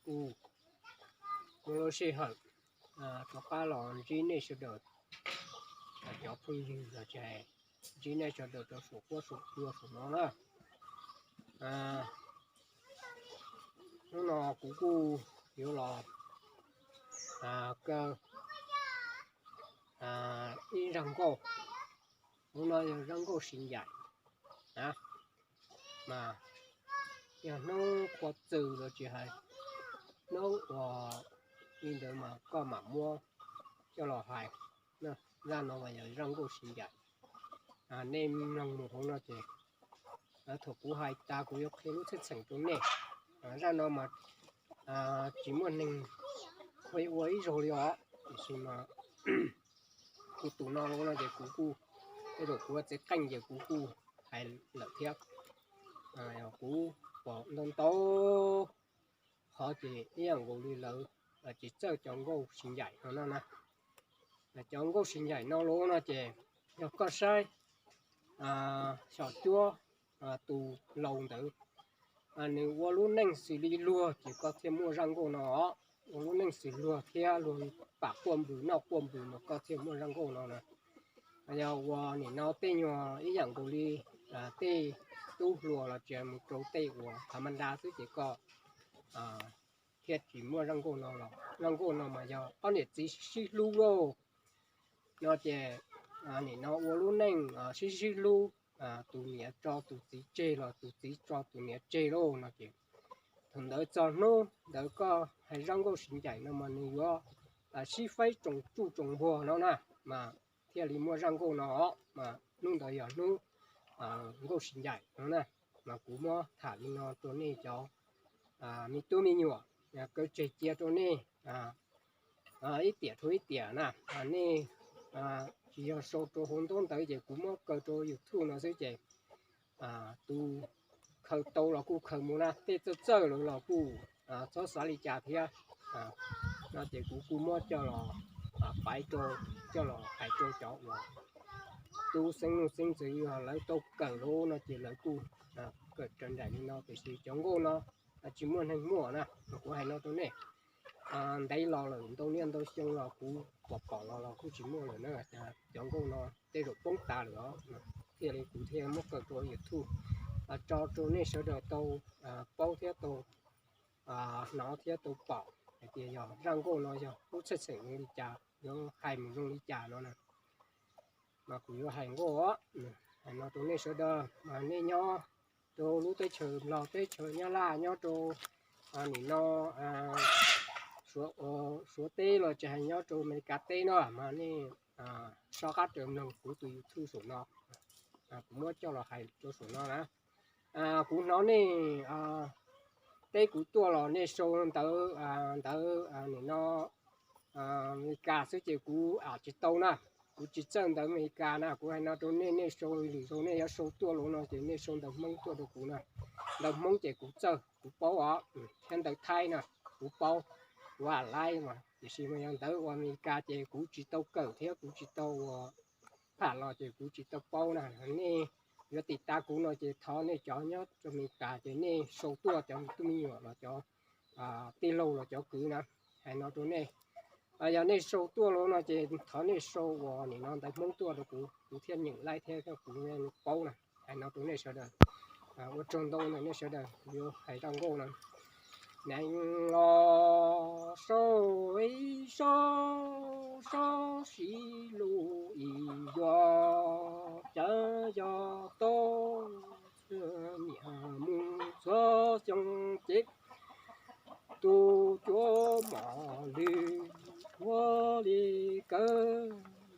kuj muaj lub sij hawm rov qab los ntsib nej sawv daws, cov phooj ywg los tsis hais, ntsib nej sawv daws rau saum huab saum cua saum no na. Hnub no kuv kuj yuav los kaw ib zaj nkauj. Hnub no yog zaj nkauj Siv Ncaim na, mas yog hnub qhua txws los tsis hais, hnub uas li ntawd mas koj mam muab coj los hais. Zaj no mas yog zaj nkauj Siv Ncaim. Nej mloog mus hauv no ces thaum kuv hais tas kuv yuav qhia lub txheej txheem rau nej. Zaj no mas tsis muaj neeg qhia ua ib zaug li os, tiam sis mas kuv tus no los no ces kuv kuj, tej zaum kuv ua txiv qeej ces kuv kuj hais lawm thiab. Kuv pom ntau ntau qhov ces ib yam nkaus li lawv tsis txawj cov nkauj Siv Ncaim no no na. Cov nkauj Siv Ncaim no los no ces yog koj saib xyom cuab tus laus ntawd, nws ua lub neej xws li luag ces koj thiaj muaj zaj nkauj no. Ua lub neej xws luag thiab luag pam quaj npws noj quaj npws mas koj thiaj muaj zaj nkauj no na. Yog ua nim no tej nyuag ib yam nkaus li tej tub hluas los tsis mus rau tej uas thav ma nra xwb ces koj thiaj tsis muaj zaj nkauj no los. Zaj nkauj no mas yog ob niam txiv sib hlub lauj, no ces nim no ua lub neej sib sib hlub, tus niam tso tus txiv tseg los tus txiv tso tus niam tseg lauj no ces thaum ntawd txog hnub ntawd koj hais zaj nkauj Siv Ncaim no mas nws yuav sib faib tsoos tsuj tsoos npuag no na, mas thiaj li muaj zaj nkauj no. Mas hnub ntawd yog hnub nkauj Siv Ncaim no na, mas kuv muab tham li no rau nej cov me tub me nyuam, kaw tseg cia rau nej ib tiam rau ib tiam na. Nej tsis yog sau rau hauv ntaub ntawv ces kuv muab kaw rau YouTube no xwb ces tus khaws tau los kuj khaws mus na, tej txawj txawj lawm los kuj txhob xav li cas thiab. No ces kuv kuj muab coj los paiv rau, coj los hais rau cov uas tub xeeb leej xeeb ntxwv yog lawv tau kawm lawm no ces lawv kuj kawm raws nraim li no. Tiam sis cov nkauj no tsis muaj neeg muaj na, kuv hais no rau nej. Ntev los lawm, ntau niaj ntau xyoo los kuv pom pom los los kuj tsis muaj lawm na. Cov nkauj no tej zaum poob tas lawm os, thiaj li kuv thiaj muab kaw rau YouTube tso rau nej sawv daws tau paub thiab tau hnov thiab tau pom hais tias yog zaj nkauj no yog lub txheej txheem zoo li cas, yuav hais mus zoo li cas no na. Mas kuv yuav hais nkauj, hais no rau nej sawv daws mas nej nyob rau lub teb chaws Nplog, teb chaws Nyab Laj, nyob rau nim no Suav teb los tsis hais nyob rau Amelikas teb no mas nej soj qab raws mloog kuv tus YouTube saum no, kuv muab coj los hais rau saum no na. Kuv hnov nej teb kuv tuaj los nej sau ntawv, ntawv nim no Amelikas xwb ces kuv am tsis tau na. Kuv tsis txawj ntawv Amelikas na, kuv hais no rau nej, nej sau lwm zaus nej yuav sau tuaj los no ces nej sau ntawv Hmoob tuaj rau kuv na. Ntawv Hmoob ces kuv txawj kuv paub os, thiab ntawv Thaib na kuv paub, kuv am laib mas, tiam sis mas yog ntawv uas Amelikas ces kuv tsis tau kawm thiab kuv tsis tau ua pham los ces kuv tsis tau paub na. Nej yuav tiv tas kuv no ces thov nej cov nyob rau Amelikas ces nej sau tuaj, cov me tub me nyuam los cov tij laug los cov kwv na, hais no rau nej. Yog nej sau tuaj los no ces thov nej sau uas nim no ntawv Hmoob tuaj rau kuv, kuv thiaj nyeem laib thiab kuv paub na. Hais no rau nej sawv daws. Ua tsaug ntau ntawm nej sawv daws, kuv yuav hais zaj nkauj no. Nees los sau ib sob, sob siv lus ib yuav, cas yog tau niam mus txhua xyoo ces tus cuab mos lwj ua li kawg,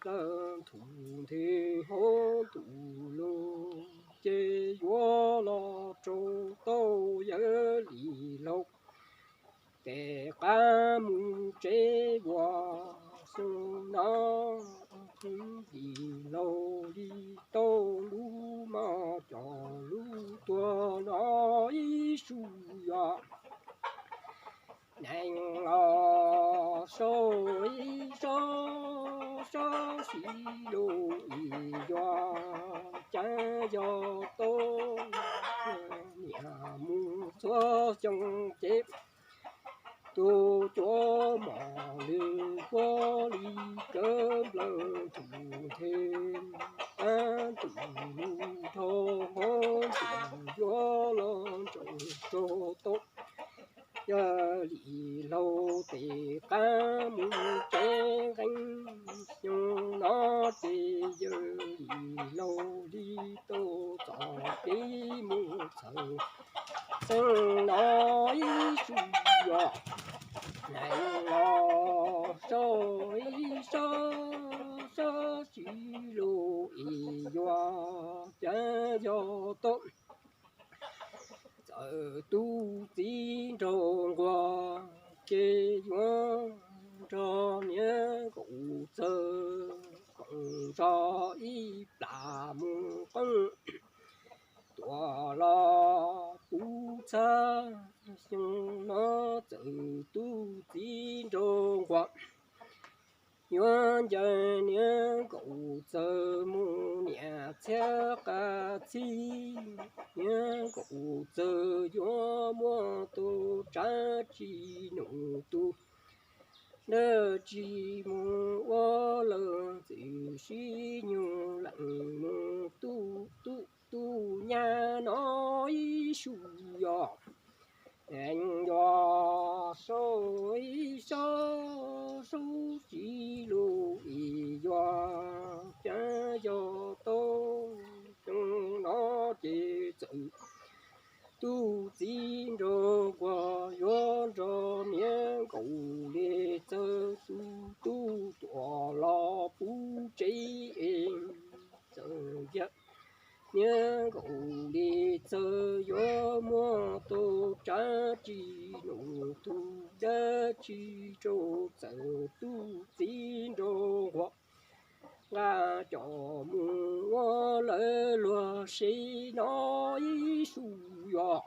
dawb nthum nthwv hauv ntuj lug ces yuav los rau tau yawg li laug. Tes qab mus tsev vua xu no, li laug li tau lub mos coj lub tuag no ib su yos. Nees los sau ib sob, sob siv lus ib yuav, cas yog tau niam mus txhua xyoo ces Tus cuab mos lwg huab li kawg nplawg tus nthe, qab tus lug dhau hauv tus yuav los ntsaum rau tau. Yawg Lis Laug tes qab mus tsev nqeeb, xyoo no ces Yawg Lis Laug li tau txom kev mus txhawm xeeb no ib su yos. Nees los sau ib sau, sau tsis lug es yuav cas yog tau. Txawm tus txiv nraug nquag ces yuav nrog niag nkaum txawg koom zog ib plag mus qeeb tuam los puv txhab. Xyoo no txawm tus txiv nraug nquag yuav ncaws niag nkaum txawg mus niam txhiab qab txhib. Niag nkaum txawg yuav muab tus tsav tsis num tus dab tsis mus ua lawm ntxwg sib nyug lees mus tub tub tub nyab no ib su yos. Ees yuav sau ib sau, sau tsis lug es yuav cas yog tau. Xyoo no ces txawm tus txiv nraug nquag yuav nrog niag nkaum li txawg tus tub tuam los puv tsev es txawm yawg niag nkaum li txawg yuav muab tus tsav tsis num tus dab tsi rau txawm tus txiv nraug nquag nqa cov mus ua lawv luag sib no ib su yos.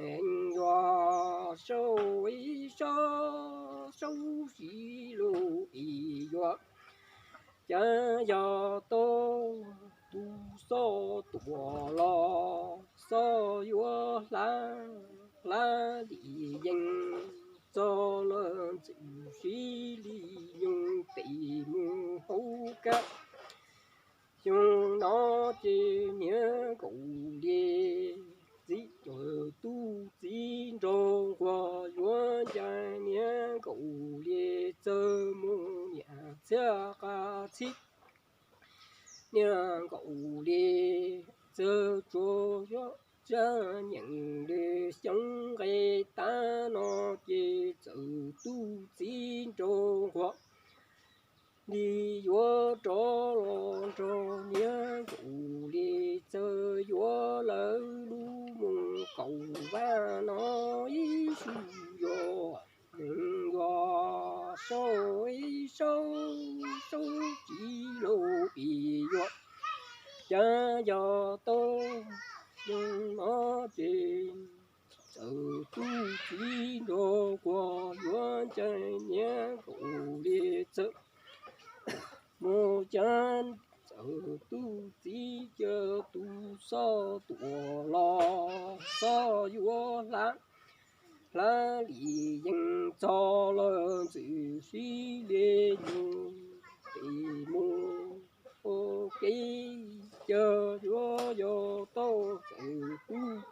Ees yuav sau ib sau, sau tsis lug es yuav cas yog tau. Tus xob tuam los xob yuav hlab, hlab li yeej txog lawm ntxwg sib li nyug tes mus hauv kab. Xyoo no ces niag nkaum li txawm tus txiv nraug nquag yuav ncaws niag nkaum li txawg mus niam txhiab qab txhib. Niag nkaum li txawg tsuas yuav tsa nyeem li xyoob nqe tag no ces txawm tus txiv nraug nquag li yuav rov los nrog niag nkaum li txawg yuav lawv lub moos kaum vaj no ib su yos. Yuav sau ib sau, sau tsis lug es yuav cas yog tau. Xyoo no ces txawm tus txiv nraug nquag yuav ncaws niag nkaum li txawg mus cas txawm tus txiv ncaws tus xob tuam los xob yuav hlab, hlab li yeej txog lawm ntxwg sib li nyug tes mus ua kev cas yuav yog tau. Txawm tus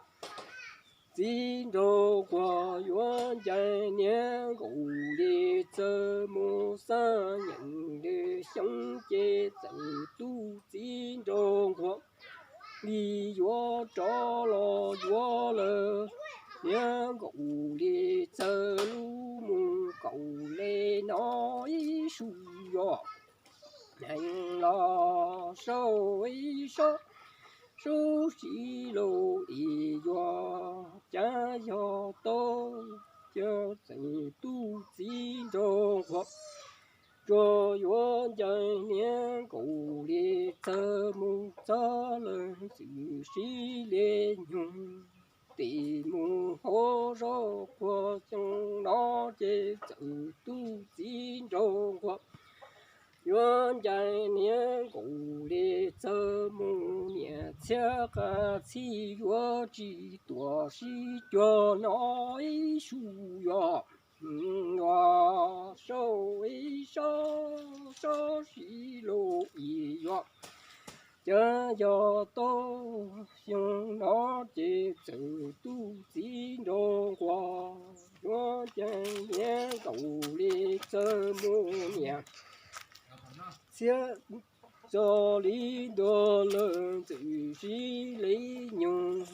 txiv nraug nquag yuav ncaws niag nkaum li txawg mus xab nyeem li xyoob ces txawm tus txiv nraug nquag li yuav rov los yuav lawv niag nkaum li txawg lub moos kaum li no ib su yos. Nees los sau ib sau, sau tsis lug es yuav cas yog tau. Ces txawm tus txiv nraug nquag tsuas yuav ncaws niag nkaum li txawg mus txog lawm ntxwg sib li nyug tes mus hauv zos quag. Xyoo no ces txawm tus txiv nraug nquag yuav ncaws niag nkaum li txawg mus niam txhiab qab txhib yuav tsis tuam sib cuag no ib su yos. Cas yog tau xyoo no ces txawm tus txiv nraug nquag yuav ceev niam nkaus li txawj mus niam txhiab txog li ntuag lawm ntxwm sib li nyug.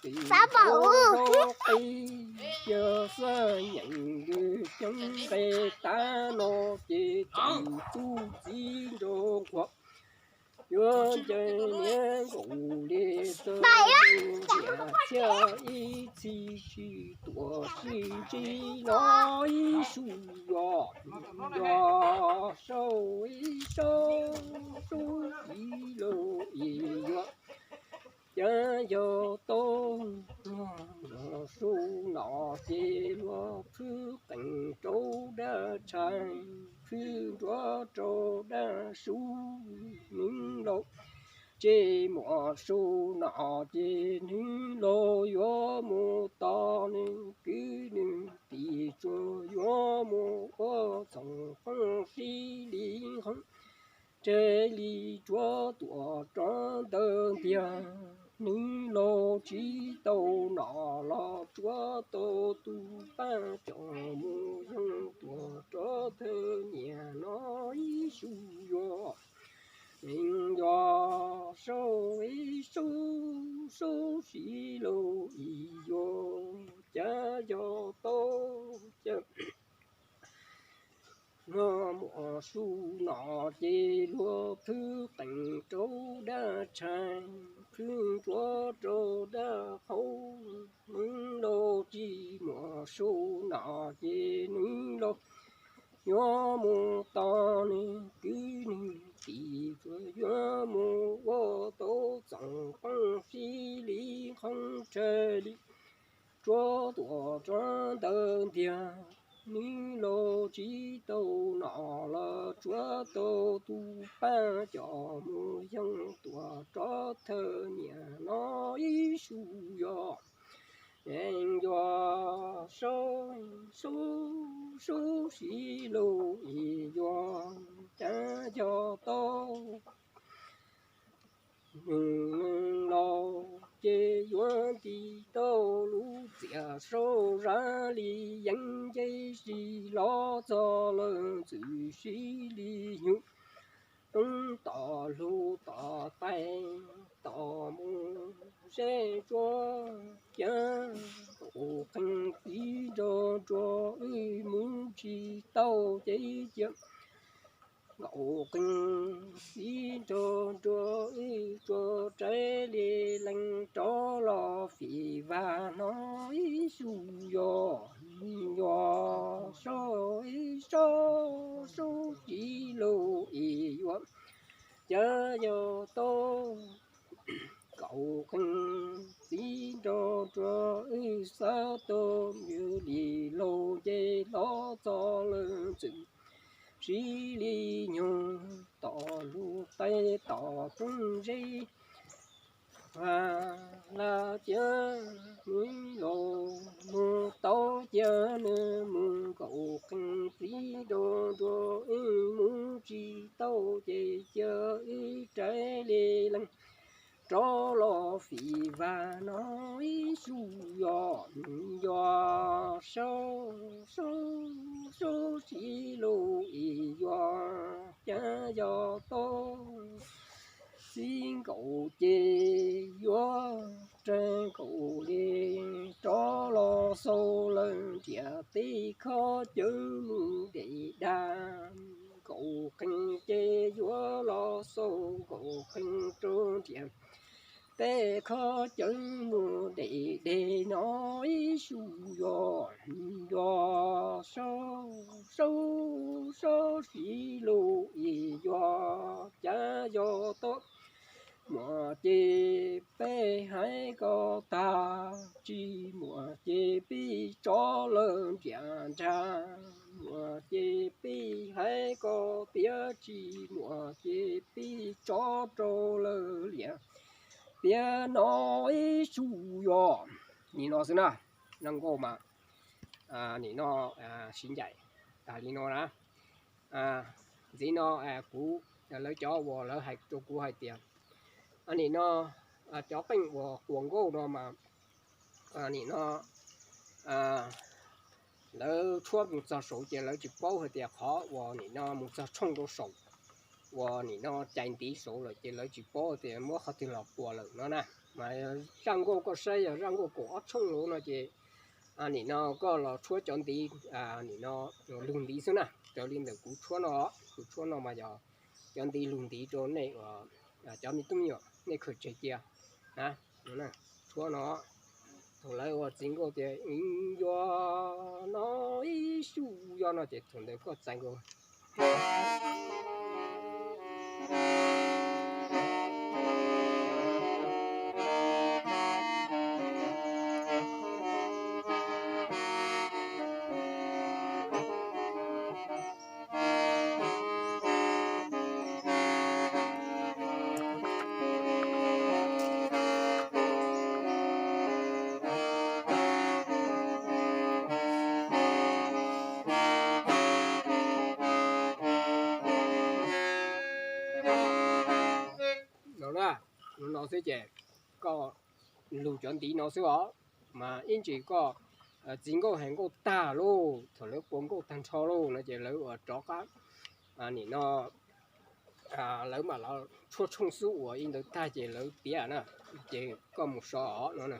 Tim ub qib cia xab nyeem lwm ceeb nqe tab no ces txawm tus txiv nraug nquag yuav ceev niam nkaus li txawj mus niam txhiab ib txhis sib tuam sib ntsib no ib su yos yos sau ib sau sub ib lus ib yuav. Cas yog tau su no ces luag khwb qees rau dab tshais, khwb nruab rau dab su, nws laus ces muam su no ces nws laus yuav mus tos nws kwv nws tij tsuas yuav mus ua txoos poob sib li qhov res li tsuav tuam rov ntawd ntiag. Nws laus tsis tau no los tsuav tau tus paj coj mus yoog tuam rov thawj niam no ib su yos. Neeg yos sau ib su sub sib lus ib yuav. Cas yog tau cas no muam su no ces luag khwb qees rau dab tshais, khwb nruab rau dab qhauv, nws laus tsis muam su no ces nws laus yuav mus tos nws kwv nws tij tsuas yuav mus ua tau txoos poob sib li qhov res li tsuav tuam rov ntawd ntiag. Nws laus tsis tau no los tsuav tau tus paj coj mus yoog tuam rov thawj niam no ib su yos. Neeg yos sau sub sub sib lus ib yuav. Cas yog tau nws laus ces yuav nti tau lub txiaj sau zaj li yeeb nce si los txog lawm ntxwm sib li nyug. Toob tom hlub tom tais tom mus zeb tsuag cas nkaus qee txiv nrog nruas wb mus tsis tau ces cia nkaus qee txiv nrog nruas wb tsuas rais li lees rov los fim vam no ib su yos. Yos sau ib sau sub sib lus ib yuav. Cas yog tau nkaus qee txiv nrog nruas wb xav tau yus li laus nce los txog lawm ntxwm sib li nyug tom lub tais tom roob zeb. Vaj laj cia nws laus mus tau cia nws mus nkaus qee txiv nrog nruas wb mus tsis tau ces cia wb rais li lees rov los fim vam no ib su yos. Yos sau sub sub sib lus ib yuav. Cas yog tau txiv nkaus ces yuav rais nkaus li rov los xaus lawm ntiaj teb khob cawv mus dej dag. Nkaus qee ces yuav los xaus nkaus qee rau ntiaj teb khob cawv mus dej deg no ib su yos. Yos sau sub sau sib lus ib yuav. Cas yog tau muam ces peb hais kom tag, tsis muam ces peb tso lawm ntiaj nrag, muam ces peb hais kom tiav, tsis muam ces peb tso rau lawm liaj tiaj no ib su yos. Nim no xwb na, zoo nkauj mas nim no sib ncaim tas li no na. Ntxiv no kuv, lawv cov uas lawv hais rau kuv hais tias nim no cov qeej uas quas nkauj no mas nim no lawv tshuab mus txog saud ces lawv tsis paub hais tias qhov uas nim no mus txog tshooj rau saum uas nim no cais ntiv saud lawm ces lawv tsis paub tias muab qhov twg los quas lawm no na. Mas zaj nkauj koj saib yog zaj nkauj kaum ob tshooj lawm no ces nim no koj los tshuab cov ntiv, nim no lug ntiv xwb na, raws li ntawm kuv tshuab no, kuv tshuab no mas yog cov ntiv lug ntiv rau nej uas cov me tub me nyuam nej khaws tseg cia na. Tshuab no, thaum lawv ua txiv nkauj tias ib yuav no ib xub yuav no ces thaum ntawd koj txais nkauj. No na, no xwb ces koj lug cov ntiv no xwb os. Mas ib ntsis koj txiv nkauj hais nkauj tag lauj, thaum lawv quas nkauj tag nrho lauj no ces lawv ua rov qab nim no lawv mam los tshuab tshooj xub uas ib ntawd tag ces lawv piav na, ces koj mus so os no na.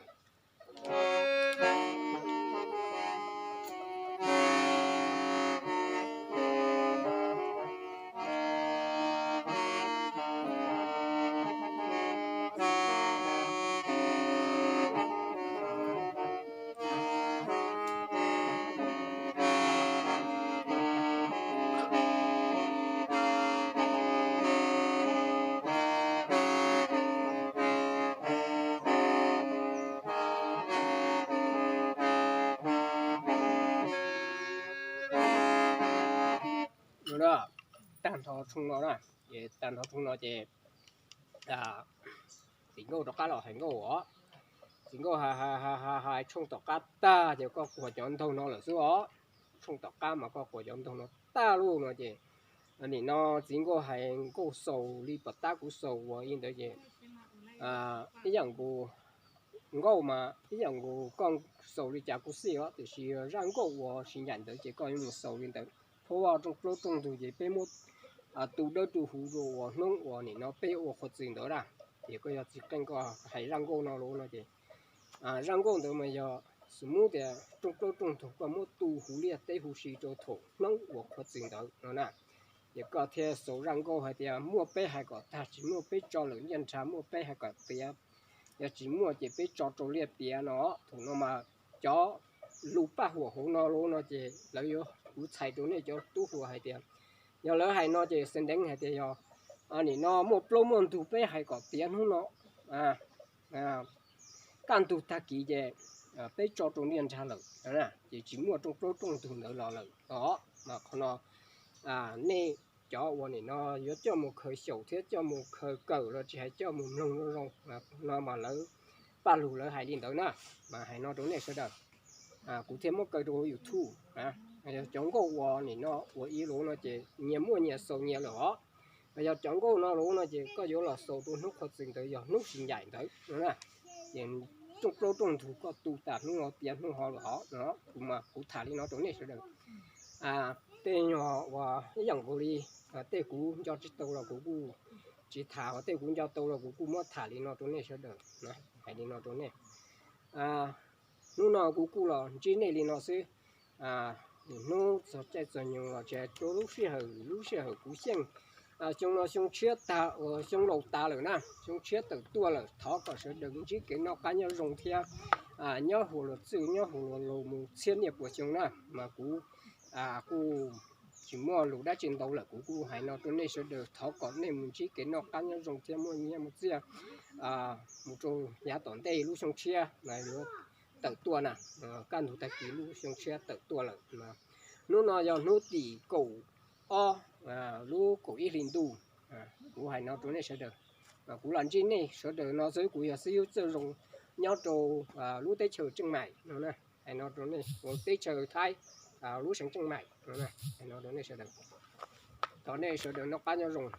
Tag nrho tshooj no na, ces tag nrho tshooj no ces txiv nkauj rov qab los hais nkauj os. Txiv nkauj hais hais hais tshooj tom qab tag ces koj quas cov ntaug no lawm xwb os. Tshooj tom qab mas koj quas cov ntaug no tag lauj no ces nim no txiv nkauj hais nkauj xaus li pom tab kuv xaus ua ib ntawd ces ib yam nkaus nkauj mas ib yam nkaus koj xaus li cas kuj xij os, tiam sis zaj nkauj uas tsis ncaim ntawd ces koj yuav mus xaus li ntawd. Phab vaj rooj plaub rooj ntug ces peb muab tu dawb tu huv rau uas hnub uas nim no peb ua qhuav txwm ntawd na. Ces koj yog txiv qeej koj hais zaj nkauj no lauj no ces zaj nkauj ntawd mas yog xws muab tias rooj plaub rooj ntug koj muab tu huv liaj teb huv si rau thaum hnub uas qhuav txwm ntawd no na. Ces koj thiaj xaus zaj nkauj hais tias muaj peb hais kom tag, tsis muaj peb tso lawm nyiaj nrha, muaj peb hais kom tiav, yog tsis muaj ces peb tso rau liaj tiav no. Thaum no mas cov lus paj huam hauv no lauj no ces lawv yuav, kuv txhais rau nej cov tub hluas hais tias, yog lawv hais no ces xeev nteev hais tias yog nim no muaj plaub muaj ntug peb hais kom tiav hnub no, kaj ntug tag kis ces peb tso rau nyiaj nrha lawm, ces tsis muaj rooj plaub rooj ntug ntawd los lawm os. Mas qhov no nej cov uas nim no yuav coj mus khaws xyaum thiab coj mus khaws kawm los tsis hais coj mus mloog zoo zoo no mas lawv paj lug lawv hais li ntawd na. Mas hais no rau nej sawv daws, kuv thiaj muab kaw rau YouTube. Yog cov nkauj uas nim no ua ib lus no ces nyias muaj nyias xaus nyias lawm os. Yog cov nkauj no lus no ces koj yuav los xaus rau hnub qhuav txwm ntawd yog hnub tsis ncaim ntawd no na. Ces rooj plaub rooj ntug koj tu tas hnub no tiav hnub ho lawm os no. Kuv mas kuv tham li no rau nej sawv daws. Tej nyuag uas ib yam nkaus li tej kuv nco tsis tau los kuv kuj tsis tham, ho tej kuv nco tau los kuv kuj muab tham li no rau nej sawv daws. Hais li no rau nej, hnub no kuv kuj los ntsib nej li no xwb. Hnub txog caij txog nyoog los tsis hais rau lub sij hawm, lub sij hawm kuv xyeej, xyoo no xyoo tshiab tag uas xyoo laus tas lawm na, xyoo tshiab tawm tuaj lawm, thov kom sawv daws ntsib kev noj qab nyob zoo thiab nyob hauv luag txwj nyob hauv luag laus mus txhiab niaj puas xyoo na. Mas kuv kuj tsis muaj lus dab tsi ntau lawm, kuv kuj hais no rau nej sawv daws, thov kom nej mus ntsib kev noj qab nyob zoo thiab muaj nyiaj muaj txiaj mus rau yav tom ntej lub xyoo tshiab yuav tawm tuaj na. Kaj ntug tag kis lub xyoo tshiab tawm tuaj lawm. Hnub no yog hnub tim kaum ob lub kaum ib hlis ntuj. Kuv hais no rau nej sawv daws, kuv los ntsib nej sawv daws no xwb, kuv yog xib hwb Txawj Zoo nyob rau lub teb chaws Tseej Maim no. Hais no rau nej, teb chaws Thaib, lub xeev Tseej Maim no. Hais no rau nej sawv daws, thov nej sawv daws noj qab nyob zoo.